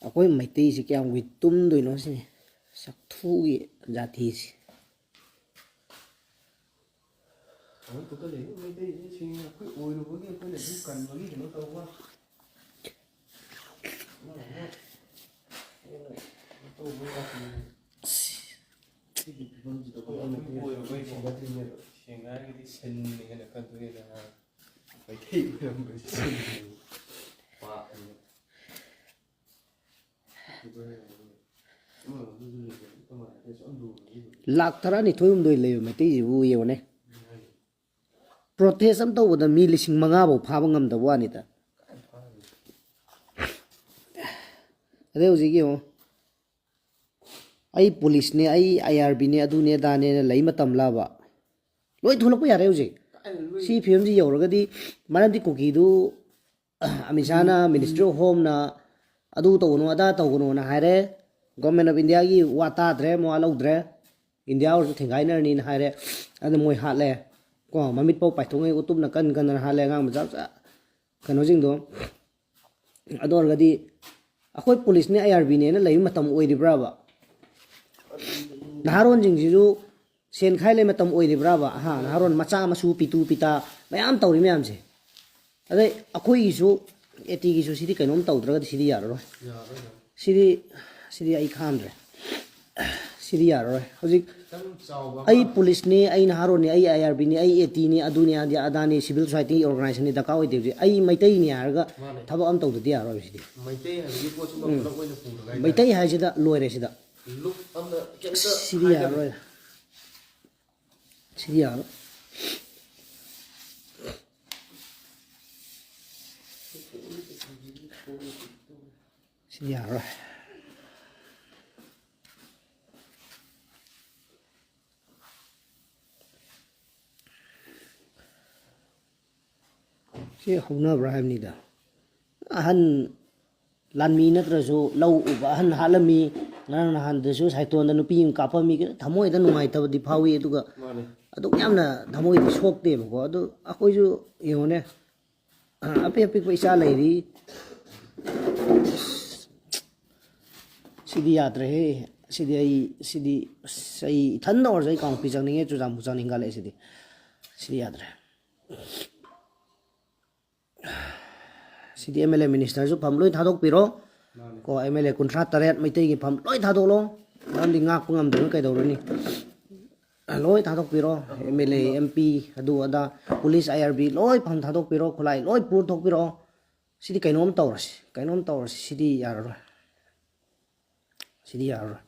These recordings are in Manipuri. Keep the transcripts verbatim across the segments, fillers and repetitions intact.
ꯑꯩꯈꯣꯏ ꯃꯩꯇꯩꯁꯤ ꯀꯌꯥꯝ ꯀꯨꯏ ꯇꯨꯝꯗꯣꯏꯅꯣ ꯁꯤꯅꯤ, ꯆꯥꯛꯊꯨꯒꯤ ꯖꯥꯇꯤꯁꯤ꯫ ꯑꯩꯈꯣꯏ ꯈꯛꯇ ꯂꯩꯕ ꯃꯩꯇꯩꯁꯤꯡ ꯑꯩꯈꯣꯏ ꯑꯣꯏꯔꯨꯕꯒꯤ ꯑꯩꯈꯣꯏꯅ ꯑꯗꯨꯝ ꯀꯟꯕꯒꯤ ꯀꯩꯅꯣ ꯇꯧꯕ꯫ ꯑꯃ ꯑꯃ ꯇꯧꯕ ꯋꯥꯈꯜ꯫ ꯁꯤꯒꯤ ꯐꯤꯕꯝꯁꯤꯗ ꯑꯩꯈꯣꯏ ꯑꯩꯈꯣꯏ ꯃꯩꯇꯩ ꯑꯣꯏꯔꯨꯕꯒꯤ ꯁꯤꯡꯒꯗ꯭ꯔꯤꯅꯦꯕ꯫ ꯁꯦꯡꯅ ꯍꯥꯏꯔꯒꯗꯤ ꯁꯤꯟꯅꯤ ꯍꯥꯏꯅ ꯈꯟꯗꯣꯛꯑꯦꯗꯅ꯫ ꯃꯩꯇꯩ ꯑꯣꯏꯔꯝꯕꯁꯤ ꯁꯤꯟꯅꯤ꯫ ꯄꯥꯞꯅꯤ꯫ ꯂꯥꯛ ꯇꯔꯥꯅꯤꯊꯣꯏ ꯍꯨꯝꯗꯣꯏ ꯂꯩꯕ ꯃꯩꯇꯩꯁꯤꯕꯨ ꯌꯦꯡꯉꯨꯅꯦ꯫ ꯄ꯭ꯔꯣꯇꯦꯁ ꯑꯃ ꯇꯧꯕꯗ ꯃꯤ ꯂꯤꯁꯤꯡ ꯃꯉꯥ ꯐꯥꯎ ꯐꯥꯕ ꯉꯝꯗꯕ ꯋꯥꯅꯤꯗ꯫ ꯑꯗꯩ ꯍꯧꯖꯤꯛ ꯌꯦꯡꯉꯣ, "ꯑꯩ ꯄꯨꯂꯤꯁꯅꯦ, ꯑꯩ ꯑꯥꯏ ꯑꯥꯔ ꯕꯤꯅꯦ, ꯑꯗꯨꯅꯦ ꯑꯗꯥꯅꯦꯅ" ꯂꯩ ꯃꯇꯝꯂꯕ? ꯂꯣꯏ ꯊꯣꯛꯂꯛꯄ ꯌꯥꯔꯦ ꯍꯧꯖꯤꯛ꯫ ꯁꯤ ꯐꯤꯕꯝꯁꯤ ꯌꯧꯔꯒꯗꯤ, ꯃꯔꯝꯗꯤ ꯀꯨꯀꯤꯗꯨ ꯑꯃꯤꯠ ꯁꯥꯍꯅ, ꯃꯤꯅꯤꯁꯇ꯭ꯔꯤ ꯑꯣꯐ ꯍꯣꯝꯅ ꯑꯗꯨ ꯇꯧꯒꯅꯨ, ꯑꯗꯥ ꯇꯧꯒꯅꯨꯅ ꯍꯥꯏꯔꯦ꯫ ꯒꯣꯔꯃꯦꯟ ꯑꯣꯐ ꯏꯟꯗꯤꯌꯥꯒꯤ ꯋꯥ ꯇꯥꯗ꯭ꯔꯦ, ꯃꯋꯥ ꯂꯧꯗ꯭ꯔꯦ꯫ ꯏꯟꯗꯤꯌꯥ ꯑꯣꯏꯔꯁꯨ ꯊꯦꯡꯒꯥꯏꯅꯔꯅꯤꯅ ꯍꯥꯏꯔꯦ꯫ ꯑꯗꯨ ꯃꯣꯏ ꯍꯥꯠꯂꯦ꯫ ꯀꯣ, ꯃꯃꯤꯠ ꯐꯥꯎ ꯄꯥꯏꯊꯣꯛꯉꯩ ꯎꯇꯨꯞꯅ ꯀꯟ ꯀꯟꯗꯅ ꯍꯥꯠꯂꯦ ꯑꯉꯥꯡ ꯃꯆꯥ ꯃꯆꯥ ꯀꯩꯅꯣꯁꯤꯡꯗꯣ꯫ ꯑꯗꯨ ꯑꯣꯏꯔꯒꯗꯤ ꯑꯩꯈꯣꯏ ꯄꯨꯂꯤꯁꯅꯦ, ꯑꯥꯏ ꯑꯥꯔ ꯕꯤꯅꯦꯅ ꯂꯩꯕ ꯃꯇꯝ ꯑꯣꯏꯔꯤꯕ꯭ꯔꯕ? ꯅꯍꯥꯔꯣꯟꯁꯤꯡꯁꯤꯁꯨ ꯁꯦꯟ ꯈꯥꯏ ꯂꯩ ꯃꯇꯝ ꯑꯣꯏꯔꯤꯕ꯭ꯔꯕ? ꯍꯥ, ꯅꯍꯥꯔꯣꯟ ꯃꯆꯥ ꯃꯁꯨ ꯄꯤꯇꯨ ꯄꯤꯇꯥ ꯃꯌꯥꯝ ꯇꯧꯔꯤ ꯃꯌꯥꯝꯁꯦ꯫ ꯑꯗꯩ ꯑꯩꯈꯣꯏꯒꯤꯁꯨ, ꯑꯦ ꯇꯤꯒꯤꯁꯨ ꯁꯤꯗꯤ ꯀꯩꯅꯣꯝ ꯇꯧꯗ꯭ꯔꯒꯗꯤ ꯁꯤꯗꯤ ꯌꯥꯔꯔꯣꯏ꯫ ꯌꯥꯔꯔꯣꯏ꯫ ꯁꯤꯗꯤ, ꯁꯤꯗꯤ ꯑꯩ ꯈꯥꯝꯗ꯭ꯔꯦ꯫ ꯁꯤꯗꯤ ꯌꯥꯔꯔꯣꯏ꯫ ꯍꯧꯖꯤꯛ ꯈꯤꯇꯪ ꯆꯥꯎꯕ ꯑꯃ꯫ ꯑꯩ ꯄꯨꯂꯤꯁꯅꯤ, ꯑꯩ ꯅꯍꯥꯔꯣꯟꯅꯤ, ꯑꯩ ꯑꯥꯏ ꯑꯥꯔ ꯕꯤꯅꯤ, ꯑꯩ ꯑꯦ ꯇꯤꯅꯤ, ꯑꯗꯨꯅꯤ, ꯑꯗꯤ-, ꯑꯗꯥꯅꯤ, ꯁꯤꯚꯤꯜ ꯁꯣꯁꯥꯏꯇꯤ ꯑꯣꯔꯒꯅꯥꯏꯖꯦꯁꯟꯅꯤ ꯗꯔꯀꯥꯔ ꯑꯣꯏꯗꯦ ꯍꯧꯖꯤꯛ꯫ ꯑꯩ ꯃꯩꯇꯩꯅꯤ ꯍꯥꯏꯔꯒ ꯃꯥꯅꯦ꯫ ꯊꯕꯛ ꯑꯃ ꯇꯧꯗꯗꯤ ꯌꯥꯔꯔꯣꯏ ꯁꯤꯗꯤ꯫ ꯃꯩꯇꯩ ꯍꯥꯏꯕꯒꯤ ꯄꯣꯠꯁꯤꯃ ꯎꯝ꯫ ꯄꯨꯂꯞ ꯑꯣꯏꯅ ꯄꯨꯔꯒ ꯍꯥꯏꯇꯥꯔꯦ꯫ ꯃꯩꯇꯩ ꯍꯥꯏꯁꯤꯗ ꯂꯣꯏꯔꯦ ꯁꯤꯗ꯫ ꯂꯨꯞ ꯑꯃꯗ ꯀꯩꯝꯇ ꯁꯤꯗꯤ ꯍꯥꯏꯗꯕꯤ꯫ ꯌꯥꯔꯔꯣꯏ꯫ ꯁꯤꯗꯤ ꯌꯥꯔꯣꯏ꯫ ꯁꯤꯗꯤ ꯌꯥꯔꯣꯏ꯫ ꯁꯤ ꯍꯧꯅꯕ꯭ꯔꯥ ꯍꯥꯏꯕꯅꯤꯗ꯫ ꯑꯍꯟ ꯂꯥꯟꯃꯤ ꯅꯠꯇ꯭ꯔꯁꯨ ꯂꯧ ꯎꯕ ꯑꯍꯟ ꯍꯥꯠꯂꯝꯃꯤ꯫ ꯉꯔꯥꯡ ꯅꯍꯥꯟꯗꯁꯨ ꯁꯥꯏꯇꯣꯟꯗ ꯅꯨꯄꯤ ꯑꯃ ꯀꯥꯞꯄꯝꯃꯤ꯫ ꯊꯃꯣꯏꯗ ꯅꯨꯡꯉꯥꯏꯇꯕꯗꯤ ꯐꯥꯎꯏ, ꯑꯗꯨꯒ ꯃꯥꯅꯦ꯫ ꯑꯗꯨꯛ ꯌꯥꯝꯅ ꯊꯃꯣꯏꯗꯤ ꯁꯣꯛꯇꯦꯕꯀꯣ꯫ ꯑꯗꯨ ꯑꯩꯈꯣꯏꯁꯨ ꯌꯦꯡꯉꯨꯅꯦ, ꯑꯄꯤꯛ ꯑꯄꯤꯛꯄ ꯏꯆꯥ ꯂꯩꯔꯤ꯫ ꯁꯤꯗꯤ ꯌꯥꯗ꯭ꯔꯦꯍꯦ꯫ ꯁꯤꯗꯤ ꯑꯩ, ꯁꯤꯗꯤ ꯑꯁ, ꯑꯩ ꯏꯊꯟꯗ ꯑꯣꯏꯔꯁꯨ ꯑꯩ ꯀꯥꯡꯄꯣꯛꯄꯤ ꯆꯪꯅꯤꯡꯉꯦ, ꯆꯨꯔꯆꯥꯟꯄꯨꯔ ꯆꯪꯅꯤꯡꯒꯠꯂꯛꯑꯦ꯫ ꯁꯤꯗꯤ, ꯁꯤꯗꯤ ꯌꯥꯗ꯭ꯔꯦ꯫ ꯁꯤꯗꯤ ꯑꯦꯝ ꯑꯦꯜ ꯑꯦ ꯃꯤꯅꯤꯁꯇꯔꯁꯨ ꯐꯝ ꯂꯣꯏ ꯊꯥꯗꯣꯛꯄꯤꯔꯣ꯫ ꯀꯣ, ꯑꯦꯝ ꯑꯦꯜ ꯑꯦ ꯀꯨꯟꯊ꯭ꯔꯥ ꯇꯔꯦꯠ ꯃꯩꯇꯩꯒꯤ ꯐꯝ ꯂꯣꯏ ꯊꯥꯗꯣꯛꯂꯣ꯫ ꯃꯔꯝꯗꯤ ꯉꯥꯛꯄ ꯉꯝꯗ꯭ꯔꯒ ꯀꯩꯗꯧꯔꯨꯅꯤ? ꯂꯣꯏ ꯊꯥꯗꯣꯛꯄꯤꯔꯣ꯫ M L A, M P, ꯑꯗꯨ ꯑꯗꯥ, ꯄꯨꯂꯤꯁ, ꯑꯥꯏ ꯑꯥꯔ ꯕꯤ ꯂꯣꯏ ꯐꯝ ꯊꯥꯗꯣꯛꯄꯤꯔꯣ꯫ ꯈꯨꯠꯂꯥꯏ ꯂꯣꯏ ꯄꯨꯔ ꯊꯣꯛꯄꯤꯔꯛꯑꯣ꯫ ꯁꯤꯗꯤ ꯀꯩꯅꯣꯝ ꯇꯧꯔꯁꯤ, ꯀꯩꯅꯣꯝ ꯇꯧꯔꯁꯤ꯫ ꯁꯤꯗꯤ ꯌꯥꯔꯔꯣꯏ꯫ ꯁꯤꯗꯤ ꯌꯥꯔꯔꯣꯏ꯫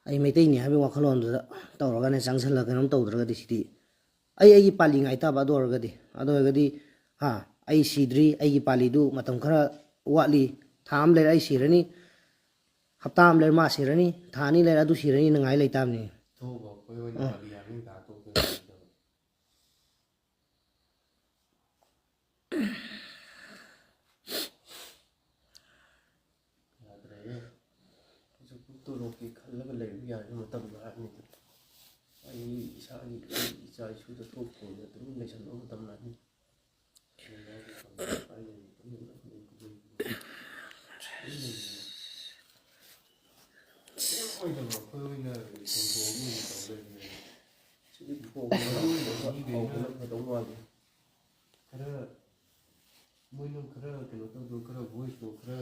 ꯑꯩ ꯃꯩꯇꯩꯅꯤ ꯍꯥꯏꯕꯒꯤ ꯋꯥꯈꯜꯂꯣꯟꯗꯨꯗ ꯇꯧꯔꯒꯅꯦ, ꯆꯪꯁꯜꯂꯒ ꯀꯩꯅꯣꯝ ꯇꯧꯗ꯭ꯔꯒꯗꯤ ꯁꯤꯗꯤ ꯑꯩ, ꯑꯩꯒꯤ ꯄꯥꯜꯂꯤ ꯉꯥꯏꯇꯥꯕ꯫ ꯑꯗꯨ ꯑꯣꯏꯔꯒꯗꯤ, ꯑꯗꯨ ꯑꯣꯏꯔꯒꯗꯤ, ꯍꯥ, ꯑꯩ ꯁꯤꯗ꯭ꯔꯤ, ꯑꯩꯒꯤ ꯄꯥꯜꯂꯤꯗꯨ ꯃꯇꯝ ꯈꯔ ꯋꯥꯠꯂꯤ꯫ ꯊꯥ ꯑꯃ ꯂꯩꯔ ꯑꯩ ꯁꯤꯔꯅꯤ, ꯍꯞꯇꯥ ꯑꯃ ꯂꯩꯔ ꯃꯥ ꯁꯤꯔꯅꯤ, ꯊꯥ ꯑꯅꯤ ꯂꯩꯔ ꯑꯗꯨ ꯁꯤꯔꯅꯤ, ꯅ ꯉꯥꯏ ꯂꯩꯇꯥꯕꯅꯤ꯫ ꯊꯣꯛꯑꯒ ꯑꯩꯈꯣꯏ ꯑꯣꯏꯅ ꯑꯥ꯫ ꯄꯥꯜꯂꯤ ꯍꯥꯏꯕ ꯇꯥ ꯇꯣꯛꯇꯣꯏꯅꯤ꯫ ꯌꯥꯗ꯭ꯔꯦꯍꯦ꯫ ꯍꯧꯖꯤꯛꯄꯨ ꯇꯣꯂꯣꯞꯀꯤ ꯈꯜꯂꯒ ꯂꯩꯕ ꯌꯥꯔꯤ ꯃꯇꯝ ꯂꯥꯛꯑꯅꯤꯗ꯫ ꯑꯩ ꯏꯁꯥꯒꯤ, ꯑꯩ ꯏꯆꯥ ꯏꯁꯨꯗ ꯊꯣꯛꯇ꯭ꯔꯤꯉꯩꯗ ꯑꯗꯨꯝ ꯂꯩꯁꯟꯕ ꯃꯇꯝ ꯂꯥꯛꯑꯅꯤ꯫ ꯁꯤꯗꯤ ꯐꯣꯟ ꯃꯔꯨ ꯑꯣꯏꯅ ꯃꯤꯈꯩꯅ ꯍꯧꯕꯅ ꯐꯗꯧ ꯃꯥꯜꯂꯤ꯫ ꯈꯔ ꯃꯣꯏꯅ ꯈꯔ ꯀꯩꯅꯣ ꯇꯧꯗꯣ, ꯈꯔ ꯚꯣꯏꯁꯇꯣ ꯈꯔ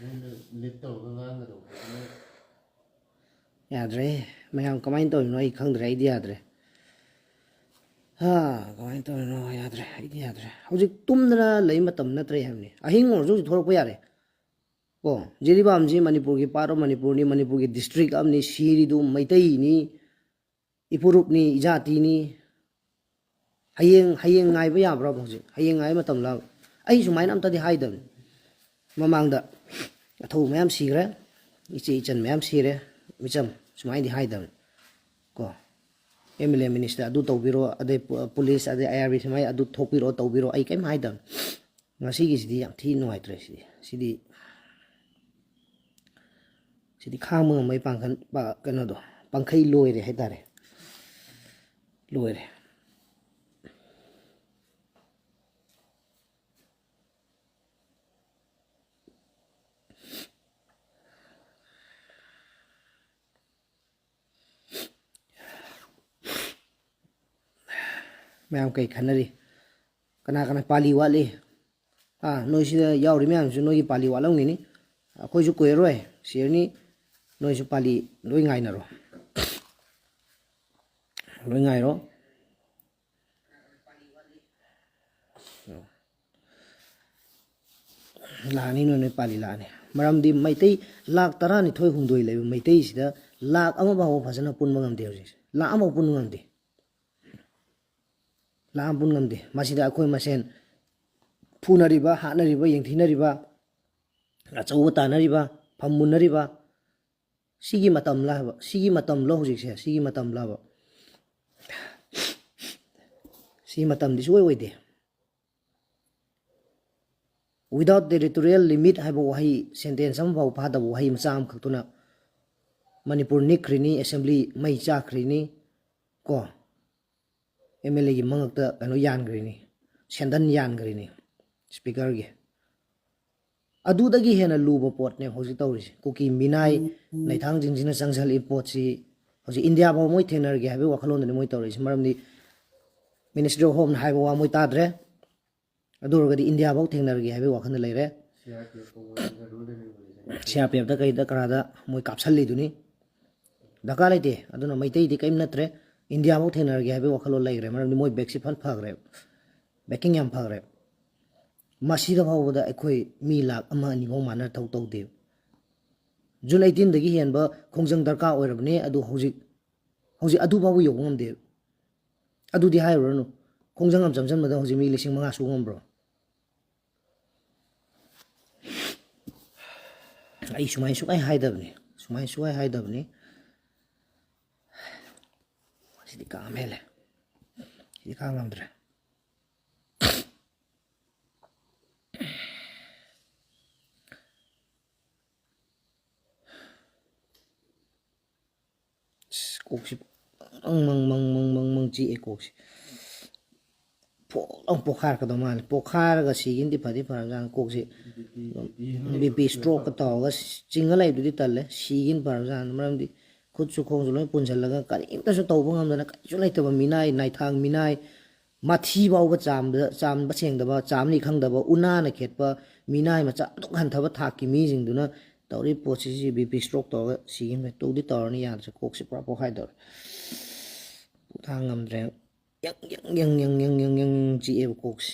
ꯃꯣꯏꯅ ꯂꯤꯠ ꯇꯧꯔꯒ ꯉꯥꯡꯒꯗꯧꯕ꯫ ꯌꯥꯗ꯭ꯔꯦ꯫ ꯃꯌꯥꯝ ꯀꯃꯥꯏꯅ ꯇꯧꯔꯤꯅꯣ ꯑꯩ ꯈꯪꯗ꯭ꯔꯦ꯫ ꯑꯩꯗꯤ ꯌꯥꯗ꯭ꯔꯦ꯫ ꯍꯥ, ꯀꯃꯥꯏꯅ ꯇꯧꯔꯤꯅꯣ? ꯌꯥꯗ꯭ꯔꯦ꯫ ꯑꯩꯗꯤ ꯌꯥꯗ꯭ꯔꯦ꯫ ꯍꯧꯖꯤꯛ ꯇꯨꯝꯗꯅ ꯂꯩ ꯃꯇꯝ ꯅꯠꯇ꯭ꯔꯦ ꯍꯥꯏꯕꯅꯤ꯫ ꯑꯍꯤꯡ ꯑꯣꯏꯔꯁꯨ ꯍꯧꯖꯤꯛ ꯊꯣꯛꯂꯛꯄ ꯌꯥꯔꯦ꯫ ꯀꯣ, ꯖꯤꯔꯤꯕꯥꯝꯁꯤ ꯃꯅꯤꯄꯨꯔꯒꯤ part of ꯃꯅꯤꯄꯨꯔꯅꯤ, ꯃꯅꯤꯄꯨꯔꯒꯤ district ꯑꯃꯅꯤ, ꯁꯤꯔꯤꯗꯨ ꯃꯩꯇꯩꯅꯤ, ꯏꯄꯨꯔꯨꯞꯅꯤ, ꯏꯖꯥꯇꯤꯅꯤ꯫ ꯍꯌꯦꯡ, ꯍꯌꯦꯡ ꯉꯥꯏꯕ ꯌꯥꯕ꯭ꯔꯕ ꯍꯧꯖꯤꯛ? ꯍꯌꯦꯡ ꯉꯥꯏꯕ ꯃꯇꯝꯂꯕ? ꯑꯩ ꯁꯨꯃꯥꯏꯅ ꯑꯝꯇꯗꯤ ꯍꯥꯏꯗꯕꯅꯤ꯫ ꯃꯃꯥꯡꯗ ꯑꯊꯧꯕ ꯃꯌꯥꯝ ꯁꯤꯈ꯭ꯔꯦ, ꯏꯆꯦ ꯏꯆꯟ ꯃꯌꯥꯝ ꯁꯤꯔꯦ, ꯃꯤꯆꯝ ꯁꯨꯃꯥꯏꯅꯗꯤ ꯍꯥꯏꯗꯕꯅꯤ꯫ ꯀꯣ, ꯑꯦꯝ ꯑꯦꯜ ꯑꯦ ꯃꯤꯅꯤꯁꯇꯔ ꯑꯗꯨ ꯇꯧꯕꯤꯔꯣ, ꯑꯗꯩ ꯄꯨ-, ꯄꯨꯂꯤꯁ, ꯑꯗꯩ ꯑꯥꯏ ꯑꯥꯔ ꯕꯤ ꯁꯨꯃꯥꯏꯅ ꯑꯗꯨ ꯊꯣꯛꯄꯤꯔꯣ, ꯇꯧꯕꯤꯔꯣ, ꯑꯩ ꯀꯔꯤꯝ ꯍꯥꯏꯗꯕꯅꯤ꯫ ꯉꯁꯤꯒꯤꯁꯤꯗꯤ ꯌꯥꯝ ꯊꯤ ꯅꯨꯡꯉꯥꯏꯇ꯭ꯔꯦ꯫ ꯁꯤꯗꯤ, ꯁꯤꯗꯤ, ꯁꯤꯗꯤ ꯈꯥꯡꯕ ꯉꯝꯕꯒꯤ ꯄꯥꯡꯒꯜ, ꯄ-, ꯀꯩꯅꯣꯗꯣ, ꯄꯥꯡꯈꯩ ꯂꯣꯏꯔꯦ ꯍꯥꯏꯇꯥꯔꯦ꯫ ꯂꯣꯏꯔꯦ꯫ ꯃꯌꯥꯝ ꯀꯩ ꯈꯟꯅꯔꯤ? ꯀꯅꯥ ꯀꯅꯥ ꯄꯥꯂꯤ ꯋꯥꯠꯂꯤ? ꯑꯥ, ꯅꯣꯏ ꯁꯤꯗ ꯌꯥꯎꯔꯤ ꯃꯌꯥꯝꯁꯨ ꯅꯣꯏꯒꯤ ꯄꯥꯂꯤ ꯋꯥꯠꯂꯝꯒꯅꯤ꯫ ꯑꯩꯈꯣꯏꯁꯨ ꯀꯨꯏꯔꯔꯣꯏ, ꯁꯤꯔꯅꯤ꯫ ꯅꯣꯏꯁꯨ ꯄꯥꯂꯤ ꯂꯣꯏ ꯉꯥꯏꯅꯔꯣ, ꯂꯣꯏ ꯉꯥꯏꯔꯣ꯫ ꯂꯥꯛꯑꯅꯤ, ꯅꯣꯏ ꯅꯣꯏ ꯄꯥꯂꯤ ꯂꯥꯛꯑꯅꯤ꯫ ꯃꯔꯝꯗꯤ ꯃꯩꯇꯩ ꯂꯥꯛ ꯇꯔꯥꯅꯤꯊꯣꯏ ꯍꯨꯝꯗꯣꯏ ꯂꯩꯕ ꯃꯩꯇꯩꯁꯤꯗ ꯂꯥꯛ ꯑꯃ ꯐꯥꯎꯕ ꯐꯖꯅ ꯄꯨꯟꯕ ꯉꯝꯗꯦ ꯍꯧꯖꯤꯛꯁꯦ꯫ ꯂꯥꯛ ꯑꯃꯐꯥꯎ ꯄꯨꯟꯕ ꯉꯝꯗꯦ꯫ ꯂꯥꯛ ꯑꯃ ꯄꯨꯟ ꯉꯝꯗꯦ꯫ ꯃꯁꯤꯗ ꯑꯩꯈꯣꯏ ꯃꯁꯦꯟ ꯐꯨꯅꯔꯤꯕ, ꯍꯥꯠꯅꯔꯤꯕ, ꯌꯦꯡꯊꯤꯅꯔꯤꯕ, ꯑꯆꯧꯕ ꯇꯥꯟꯅꯔꯤꯕ, ꯐꯝ ꯃꯨꯟꯅꯔꯤꯕ, ꯁꯤꯒꯤ ꯃꯇꯝꯂ ꯍꯥꯏꯕ, ꯁꯤꯒꯤ ꯃꯇꯝꯂꯣ ꯍꯧꯖꯤꯛꯁꯦ? ꯁꯤꯒꯤ ꯃꯇꯝꯂꯕ? ꯁꯤ ꯃꯇꯝꯗꯤ ꯁꯨꯡꯑꯣꯏ ꯑꯣꯏꯗꯦ꯫ Without territorial limit ꯍꯥꯏꯕ ꯋꯥꯍꯩ, sentence ꯑꯃꯐꯥꯎ ꯐꯥꯗꯕ ꯋꯥꯍꯩ ꯃꯆꯥ ꯑꯃꯈꯛꯇꯨꯅ ꯃꯅꯤꯄꯨꯔ ꯅꯤꯛꯈ꯭ꯔꯤꯅꯤ, assembly ꯃꯩ ꯆꯥꯛꯈ꯭ꯔꯤꯅꯤ, ꯀꯣ꯫ ꯑꯦꯝ ꯑꯦꯜ ꯑꯦꯒꯤ ꯃꯉꯛꯇ ꯀꯩꯅꯣ ꯌꯥꯟꯈ꯭ꯔꯤꯅꯤ, ꯁꯦꯟꯗꯟ ꯌꯥꯟꯈ꯭ꯔꯤꯅꯤ speakerꯒꯤ꯫ ꯑꯗꯨꯗꯒꯤ ꯍꯦꯟꯅ ꯂꯨꯕ ꯄꯣꯠꯅꯦ ꯍꯧꯖꯤꯛ ꯇꯧꯔꯤꯁꯦ꯫ ꯀꯨꯀꯤ ꯃꯤꯅꯥꯏ ꯅꯩꯊꯥꯡꯁꯤꯡꯁꯤꯅ ꯆꯪꯁꯤꯜꯂꯛꯏ ꯄꯣꯠꯁꯤ ꯍꯧꯖꯤꯛ ꯏꯟꯗꯤꯌꯥ ꯐꯥꯎ ꯃꯣꯏ ꯊꯦꯡꯅꯔꯒꯦ ꯍꯥꯏꯕꯒꯤ ꯋꯥꯈꯜꯂꯣꯟꯗꯅꯤ ꯃꯣꯏ ꯇꯧꯔꯛꯏꯁꯦ꯫ ꯃꯔꯝꯗꯤ Ministry of Homeꯅ ꯍꯥꯏꯕ ꯋꯥ ꯃꯣꯏ ꯇꯥꯗ꯭ꯔꯦ꯫ ꯑꯗꯨ ꯑꯣꯏꯔꯒꯗꯤ ꯏꯟꯗꯤꯌꯥ ꯐꯥꯎ ꯊꯦꯡꯅꯔꯒꯦ ꯍꯥꯏꯕꯒꯤ ꯋꯥꯈꯜꯗ ꯂꯩꯔꯦ꯫ ꯁꯤ ꯑꯥꯔ ꯄꯤ ꯑꯦꯐꯇ ꯀꯩꯗ ꯀꯔꯥꯗ ꯃꯣꯏ ꯀꯥꯞꯁꯜꯂꯤꯗꯨꯅꯤ꯫ ꯗꯔꯀꯥꯔ ꯂꯩꯇꯦ꯫ ꯑꯗꯨꯅ ꯃꯩꯇꯩꯗꯤ ꯀꯔꯤꯝ ꯅꯠꯇ꯭ꯔꯦ꯫ ꯏꯟꯗꯤꯌꯥ ꯐꯥꯎ ꯊꯦꯡꯅꯔꯒꯦ ꯍꯥꯏꯕꯒꯤ ꯋꯥꯈꯜꯂꯣꯟ ꯂꯩꯈ꯭ꯔꯦ꯫ ꯃꯔꯝꯗꯤ ꯃꯣꯏ ꯕꯦꯛꯁꯤ ꯐꯟ ꯐꯈ꯭ꯔꯦ, backing ꯌꯥꯝ ꯐꯈ꯭ꯔꯦ꯫ ꯃꯁꯤꯗ ꯐꯥꯎꯕꯗ ꯑꯩꯈꯣꯏ ꯃꯤ ꯂꯥꯛ ꯑꯃ ꯑꯅꯤ ꯐꯥꯎ ꯃꯥꯟꯅ ꯊꯧ ꯇꯧꯗꯦ꯫ June eighteenꯗꯒꯤ ꯍꯦꯟꯕ ꯈꯣꯡꯖꯪ ꯗꯔꯀꯥꯔ ꯑꯣꯏꯔꯕꯅꯦ꯫ ꯑꯗꯨ ꯍꯧꯖꯤꯛ, ꯍꯧꯖꯤꯛ ꯑꯗꯨ ꯐꯥꯎꯕ ꯌꯧꯕ ꯉꯝꯗꯦ꯫ ꯑꯗꯨꯗꯤ ꯍꯥꯏꯔꯨꯔꯅꯨ, ꯈꯣꯡꯖꯪ ꯑꯃ ꯆꯪꯁꯤꯟꯕꯗ ꯍꯧꯖꯤꯛ ꯃꯤ ꯂꯤꯁꯤꯡ ꯃꯉꯥ ꯁꯨ ꯉꯝꯕ꯭ꯔꯣ? ꯑꯩ ꯁꯨꯃꯥꯏꯅ ꯁꯨꯡꯍꯥꯏ ꯍꯥꯏꯗꯕꯅꯤ, ꯁꯨꯃꯥꯏꯅ ꯁꯨꯡꯍꯥꯏ ꯍꯥꯏꯗꯕꯅꯤ꯫ ꯁꯤꯗꯤ ꯀꯥ ꯑꯃ ꯍꯦꯜꯂꯦ, ꯁꯤꯗꯤ ꯀꯥ ꯉꯝꯗ꯭ꯔꯦ꯫ ꯑꯁ, ꯀꯣꯛꯁꯤ ꯃꯪ ꯃꯪ ꯃꯪ ꯃꯪ ꯃꯪ ꯃꯪ ꯆꯤꯛꯑꯦ ꯀꯣꯛꯁꯤ꯫ ꯐꯣꯛ ꯂꯥꯎ ꯄꯣꯛꯈꯥꯏꯔꯛꯀꯗꯧ ꯃꯥꯜꯂꯦ꯫ ꯄꯣꯛꯈꯥꯏꯔꯒ ꯁꯤꯒꯤꯅꯗꯤ ꯐꯗꯤ ꯐꯔꯕꯖꯥꯠꯅꯤ꯫ ꯀꯣꯛꯁꯤ ꯕꯤ ꯄꯤ strokeꯀ ꯇꯧꯔꯒ ꯆꯤꯡꯉ ꯂꯩꯕꯗꯨꯗꯤ ꯇꯜꯂꯦ꯫ ꯁꯤꯒꯤꯅ ꯐꯔꯕꯖꯥꯠꯅꯤ꯫ ꯃꯔꯝꯗꯤ ꯈꯨꯠꯁꯨ ꯈꯣꯡꯁꯨ ꯂꯣꯏ ꯄꯨꯟꯁꯤꯜꯂꯒ ꯀꯔꯤꯝꯇꯁꯨ ꯇꯧꯕ ꯉꯝꯗꯅ, ꯀꯔꯤꯁꯨ ꯂꯩꯇꯕ ꯃꯤꯅꯥꯏ, ꯅꯥꯏꯊꯥꯡ ꯃꯤꯅꯥꯏ, ꯃꯊꯤ ꯐꯥꯎꯕ ꯆꯥꯝꯕ ꯆꯥꯝꯕ ꯁꯦꯡꯗꯕ, ꯆꯥꯝꯅꯤ ꯈꯪꯗꯕ, ꯎꯅꯥꯅ ꯈꯦꯠꯄ, ꯃꯤꯅꯥꯏ ꯃꯆꯥ ꯑꯗꯨꯛ ꯍꯟꯊꯕ ꯊꯥꯛꯀꯤ ꯃꯤꯁꯤꯡꯗꯨꯅ ꯇꯧꯔꯤꯕ ꯄꯣꯠꯁꯤ, ꯁꯤ BP stroke ꯇꯧꯔꯒ ꯁꯤꯈꯤꯕꯅꯦ꯫ ꯇꯧꯗꯤ ꯇꯧꯔꯅꯤ ꯌꯥꯗ꯭ꯔꯦ, ꯀꯣꯛꯁꯤ ꯄꯨꯔꯥ ꯄꯣꯛꯈꯥꯏꯗꯧꯔꯦ꯫ ꯄꯣꯊꯥ ꯉꯝꯗ꯭ꯔꯦ꯫ ꯌꯪ ꯌꯪ ꯌꯪ ꯌꯪ ꯌꯪ ꯌꯪ ꯌꯪ ꯆꯤꯛꯑꯦꯕ ꯀꯣꯛꯁꯤ꯫